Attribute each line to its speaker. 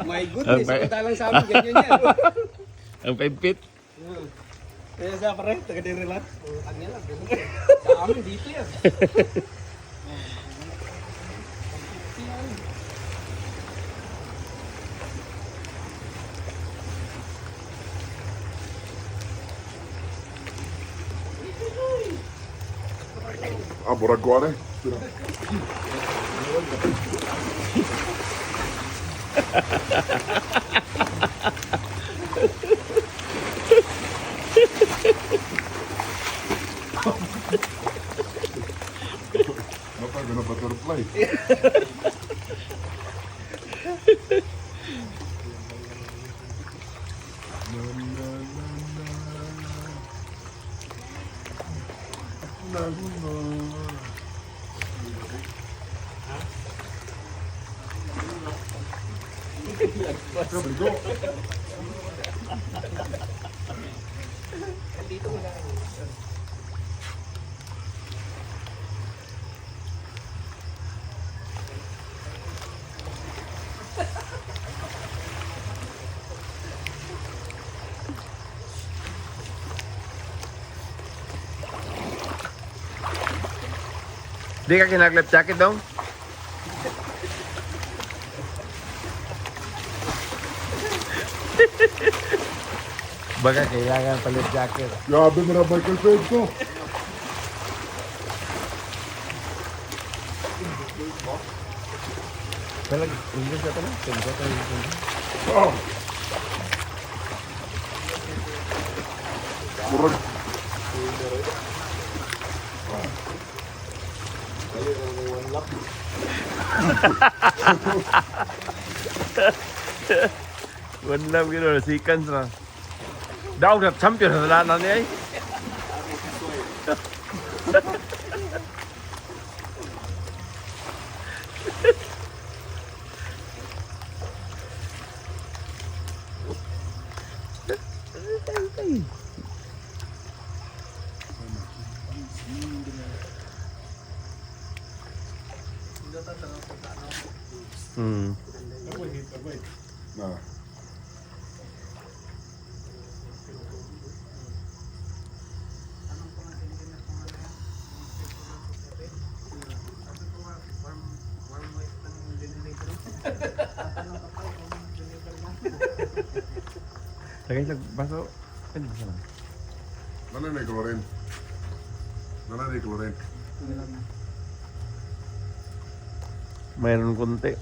Speaker 1: My goodness, punta lang sa amin, ganyan yan.
Speaker 2: Ang 5 feet.
Speaker 1: Kaya sa pare, taga diri lang. Ang yan lang, ganun. Sa amin dito yan.
Speaker 3: Ah, murag ko ano eh. Mata na butterfly. Na, na, na, na. Na, na. Go.
Speaker 2: Di ka kinaglap jacket dong? Baka kailangan palit jacket.
Speaker 3: Grabe mo na Michael Phelps ko.
Speaker 2: Talag, English na pala? English na
Speaker 3: Ah. Murag.
Speaker 2: One love gino na seconds na. Daw na champion na lahat na niya eh.
Speaker 3: Na.
Speaker 2: Tagay sa baso. Pwede ba lang?
Speaker 3: Nananay chlorine. Nananay chlorine.
Speaker 2: Mayroon konti.